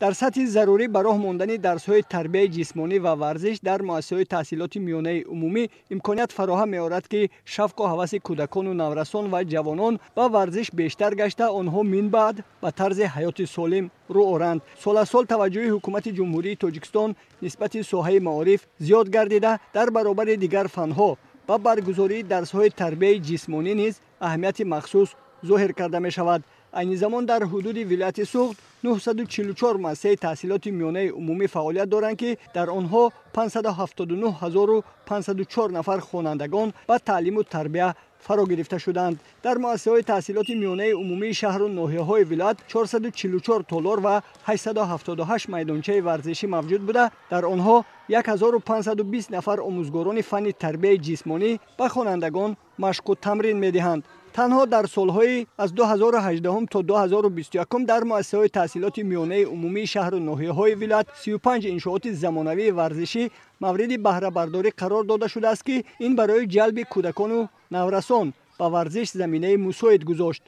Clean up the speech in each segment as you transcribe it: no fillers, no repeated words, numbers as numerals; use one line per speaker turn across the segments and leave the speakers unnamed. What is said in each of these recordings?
Дар сатҳи зарурӣ ба роҳ мондани дарсҳои тарбияи ҷисмонӣ ва варзиш дар муассисаҳои таҳсилоти миёнаи умумӣ имконият фароҳам меорад, ки шавқу ҳаваси кӯдакону наврасон ва ҷавонон ба варзиш бештар гашта, онҳо минбаъд ба тарзи ҳаёти солим рӯ оранд. Сол аз сол таваҷҷӯҳи ҳукумати Ҷумҳурии Тоҷикистон нисбати соҳаи маориф зиёд гардида, дар баробари дигар фанҳо ба баргузории дарсҳои тарбияи ҷисмонӣ низ аҳамияти махсус зоҳир карда мешавад. Айни замон дар ҳудуди вилояти Суғд 944 муассисаи таҳсилоти миёнаи умумӣ фаъолият доранд, ки дар онҳо 579 504 нафар хонандагон ба таълиму тарбия фаро гирифта шуданд. Дар муассисаҳои таҳсилоти миёнаи умумии шаҳру ноҳияҳои вилоят 444 толор ва 878 майдончаи варзишӣ мавҷуд буда, дар онҳо 1520 нафар омӯзгорони фанни тарбияи ҷисмонӣ ба хонандагон машқу тамрин медиҳанд. Танҳо дар солҳои аз 2018 то 2021 дар муассисаҳои таҳсилоти миёнаи умумии шаҳру ноҳияҳои вилоят 35 иншооти замонавии варзишӣ мавриди баҳрабардорӣ қарор дода шудааст, ки ин барои ҷалби кӯдакону наврасон ба варзиш заминаи мусоид гузошт.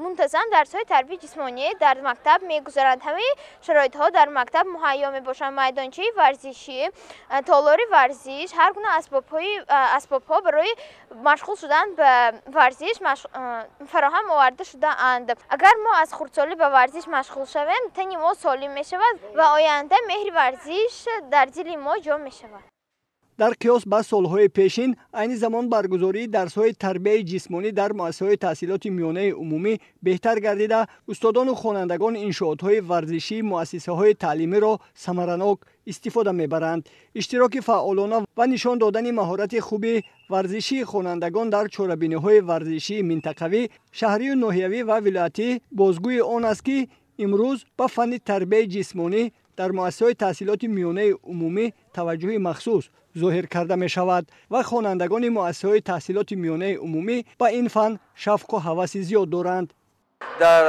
Мунтазам дарсҳои тарбияи ҷисмонӣ дар мактаб мегузаранд. Ҳамаи шароитҳо дар мактаб муҳайё мебошанд: майдончаи варзишӣ, толори варзиш, ҳар гуна асбобҳо барои машғул шудан ба варзиш фароҳам оварда шудаанд. Агар мо аз хурдсолӣ ба варзиш машғул шавем, тани мо солим мешавад ва оянда меҳри варзиш дар дили мо ҷо мешавад.
Дар қиёс ба солҳои пешин, айни замон баргузории дарсҳои тарбияи ҷисмонӣ дар муассисаҳои таҳсилоти миёнаи умумӣ беҳтар гардида, устодону хонандагон иншоотҳои варзишии муассисаҳои таълимиро самаранок истифода мебаранд. Иштироки фаъолона ва нишон додани маҳорати хуби варзишии хонандагон дар чорабиниҳои варзишии минтақавӣ, шаҳрию ноҳиявӣ ва вилоятӣ бозгӯи он аст, ки имрӯз ба фанни тарбияи ҷисмонӣ дар муассисаҳои таҳсилоти миёнаи умумӣ таваҷҷӯҳи махсус зоҳир карда мешавад ва хонандагони муассисаҳои таҳсилоти миёнаи умумӣ ба ин фан шавқу ҳаваси зиёд доранд.
Дар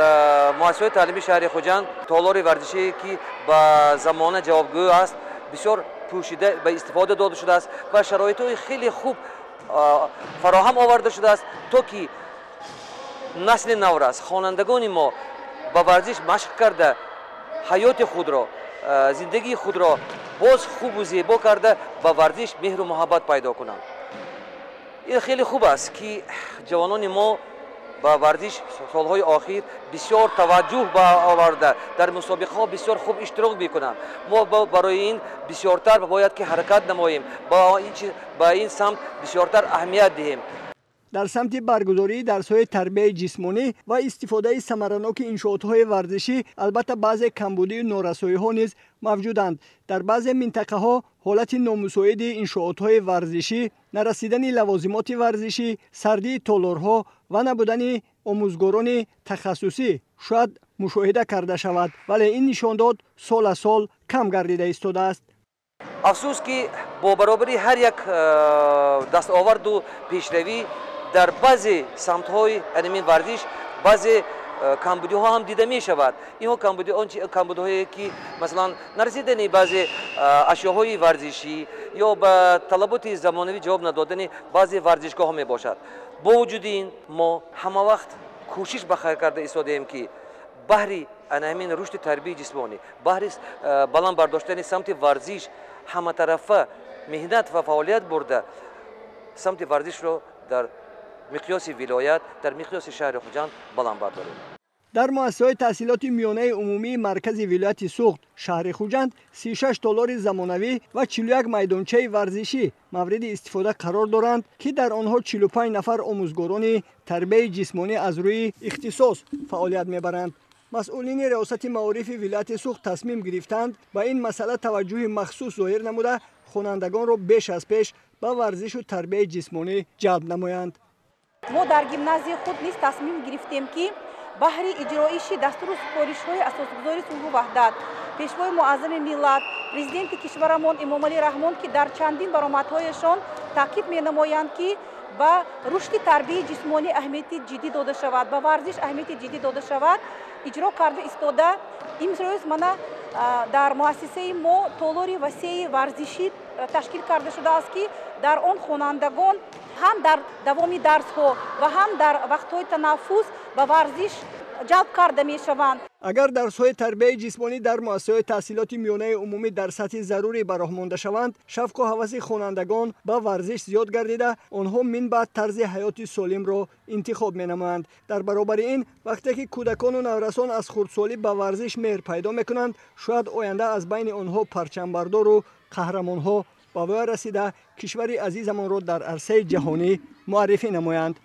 муассисаҳои таълимии шаҳри Хуҷанд толори варзишие, ки ба замона ҷавобгӯ аст, бисёр пӯшида ба истифода дода шудааст ва шароитҳои хеле хуб фароҳам оварда шудааст, то ки насли наврас, хонандагони мо ба варзиш машқ карда, ҳаёти худро, зиндагии худро боз хубу зебо карда, ба варзиш меҳру муҳаббат пайдо кунанд. Ин хеле хуб аст, ки ҷавонони мо ба варзиш солҳои охир бисёр таваҷҷӯҳ ба оварда, дар мусобиқаҳо бисёр хуб иштирок мекунанд. Мо барои ин бисёртар бояд ки ҳаракат намоем, ба ин самт бисёртар аҳамият диҳем.
Дар самти баргузории дарсҳои тарбияи ҷисмонӣ ва истифодаи самараноки иншоотҳои варзишӣ албатта баъзе камбудию норасоиҳо низ мавҷуданд. Дар баъзе минтақаҳо ҳолати номусоиди иншоотҳои варзишӣ, нарасидани лавозимоти варзишӣ, сардии толорҳо ва набудани омӯзгорони тахассусӣ шояд мушоҳида карда шавад, вале ин нишондод сол аз сол кам гардида истодааст.
Афсӯс, ки бо баробари ҳар як дастоварду пешравӣ дар баъзе самтҳои анамин варзиш баъзе камбудиҳо ҳам дида мешавад. Инҳо камбудиҳое, ки масалан нарасидани баъзе ашёҳои варзишӣ ё ба талаботи замонавӣ ҷавоб надодани баъзе варзишгоҳҳо мебошад. Бо вуҷуди ин, мо ҳама вақт кӯшиш ба хайр карда истодаем, ки баҳри ана ҳамин рушди тарбияи ҷисмонӣ, баҳри баланд бардоштани самти варзиш ҳаматарафа меҳнат ва фаъолият бурда, самти варзишро дар миқёси вилоят, дар миқёси шаҳри Хуҷанд баланд бардорем.
Дар муассисаҳои таҳсилоти миёнаи умумии маркази вилояти Суғд, шаҳри Хуҷанд 36 толори замонавӣ ва 41 майдончаи варзишӣ мавриди истифода қарор доранд, ки дар онҳо 45 нафар омӯзгорони тарбияи ҷисмонӣ аз рӯи ихтисос фаъолият мебаранд. Масъулини Раёсати маорифи вилояти Суғд тасмим гирифтанд ба ин масъала таваҷҷӯҳи махсус зоҳир намуда, хонандагонро беш аз пеш ба варзишу тарбияи ҷисмонӣ ҷалб намоянд.
Мо дар гимназияи худ низ тасмим гирифтем, ки баҳри иҷроиши дастуру супоришҳои Асосгузори сулҳу ваҳдат, Пешвои муаззами миллат, Президенти кишварамон Эмомалӣ Раҳмон, ки дар чандин баромадҳояшон таъкид менамоянд, ки ба рушди тарбияи ҷисмонӣ аҳамияти ҷиддӣ дода шавад, ба варзиш аҳамияти ҷиддӣ дода шавад, иҷро карда истода. Имрӯз мана дар муассисаи мо толори васеи варзишӣ ташкил карда шудааст, ки дар он хонандагон ҳам дар давоми дарсҳо ва ҳам дар вақтҳои танаффус ба варзиш ҷалб карда мешаванд.
Агар дарсҳои тарбияи ҷисмонӣ дар муассисаҳои таҳсилоти миёнаи умумӣ дар сатҳи зарурӣ ба роҳ монда шаванд, шавқу ҳаваси хонандагон ба варзиш зиёд гардида, онҳо минбаъд тарзи ҳаёти солимро интихоб менамоянд. Дар баробари ин, вақте ки кӯдакону наврасон аз хурдсолӣ ба варзиш меҳр пайдо мекунанд, шояд оянда аз байни онҳо парчамбардору қаҳрамонҳо ба воя расида, кишвари азизамонро дар арсаи ҷаҳонӣ муаррифӣ намоянд.